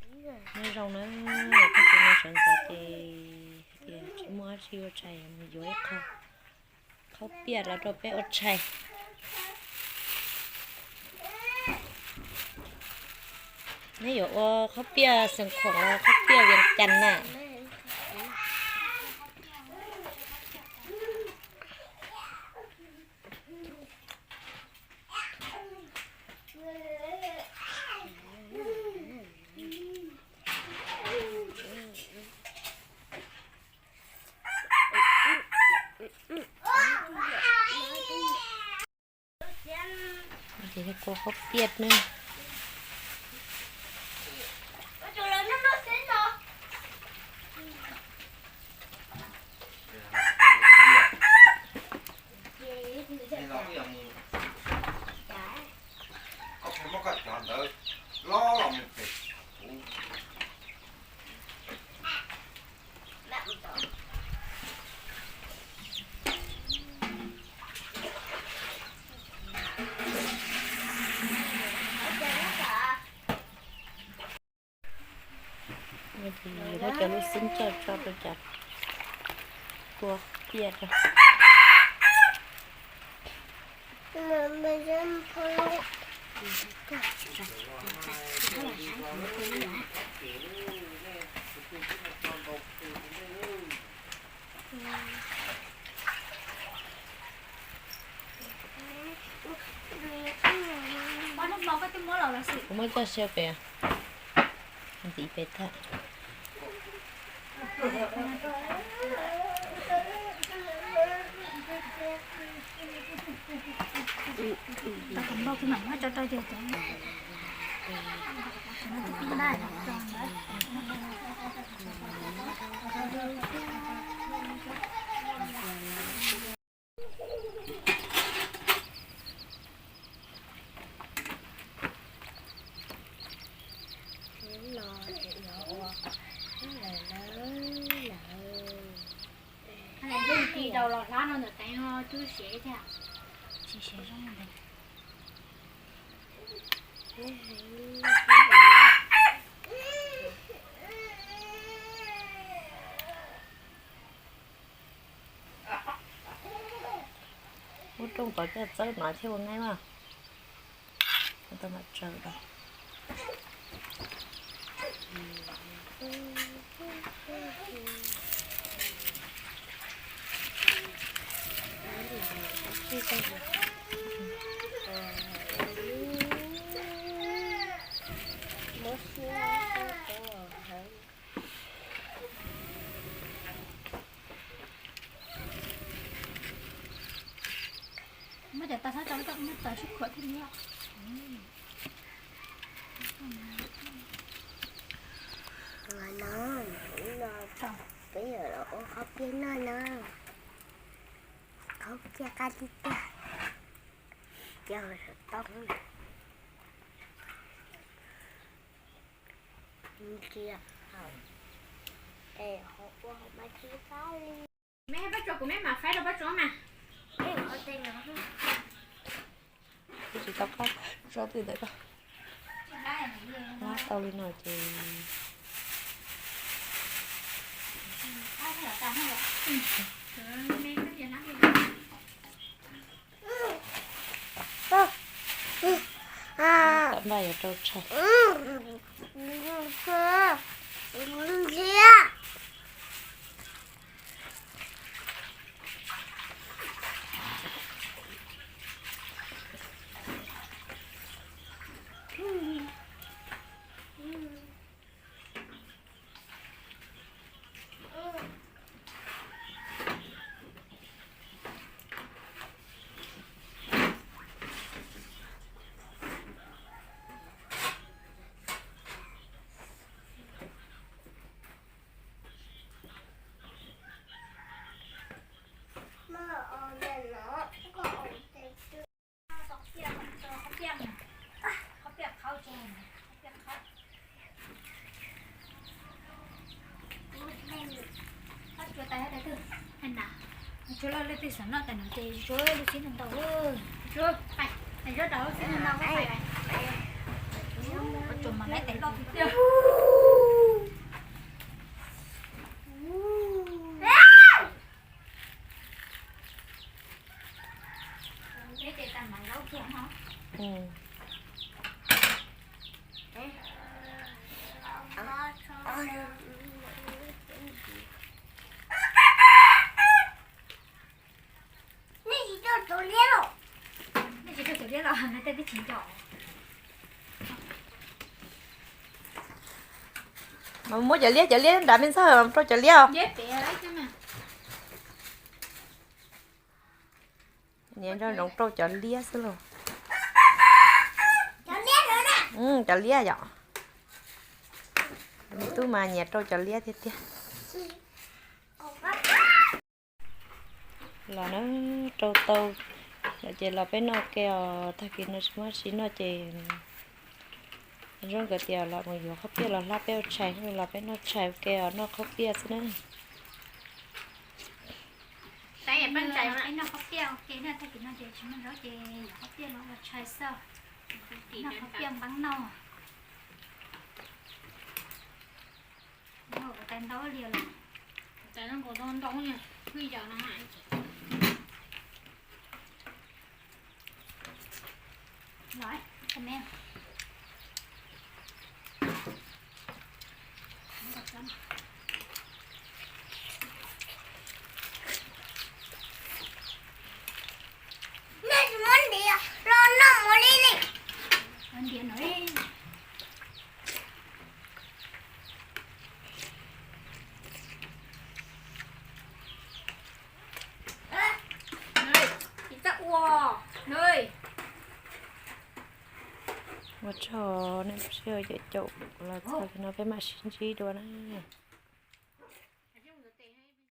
Nyob zoo na, peb tus no sawv ntxov ces hais tias tsis muaj dab tsi ua tshais, mus yuav ib qho khaub piaj los rau peb ua tshais. Neb yuav ua khaub piaj Xeev Khuam los khaub piaj Vias Cas na? Ces kua khaub piaj ne. Muab cov lub xib coj tso rau cov kua piaj rau. Kuv muab coj siab pem, ntim pem tag. Ris daus los hlab no ntawm teev no cub siav thiab. Tsis siav zoo ntawd. Muab rooj pov coj txawb no thiaj ua neb mas. Tau mam tsaws rau. Muab cov tau sab tau, muab tau sib khuam thiaj li. No, peb yuav los ua khaub piaj noj no. Khaub piaj qab tib tiag. Cov xov tooj na. Ntsia hauv, es hauv ua hauv mas tsis qab li. Meb pab tsuas kuv meb mam faib rau pab tsuas mas. Kuv tsis tau qab tso twg ntawd ko. Hlab tau li no ces tau npaj yuav rau tshais. Tsuas loj loj tej xav noj tas no ces tsuas lub xib no ntau. Tsuas, tsuas mas lawv tais loj tiag. Mas muab cov liab, cov liab nrad me ntxawg rau cov liab os. Nyias nco ntsoov rau cov liab xwb lauj. Cov liab yom. Me tub mas nyias rau cov liab tiag tiag. Los na, rau tau lawm ces los peb noj ke os. Tag kis no tsis muaj dab tsi noj ces zoo nkawd tias los mus yuav qhob piaj los hlab peb ua tshais, los peb noj tshais ua ke os, noj qhob piaj xwb na. Peb noj qhob piaj ua ke na, tag kis no ces tsis muaj zaub ces yuav qhob piaj los ua tshais xwb. Noj qhob piaj npeeb noj. Tais ntau li lawm. Ua tsaug nej sib caum los txog no peb mam sib ntsib dua na.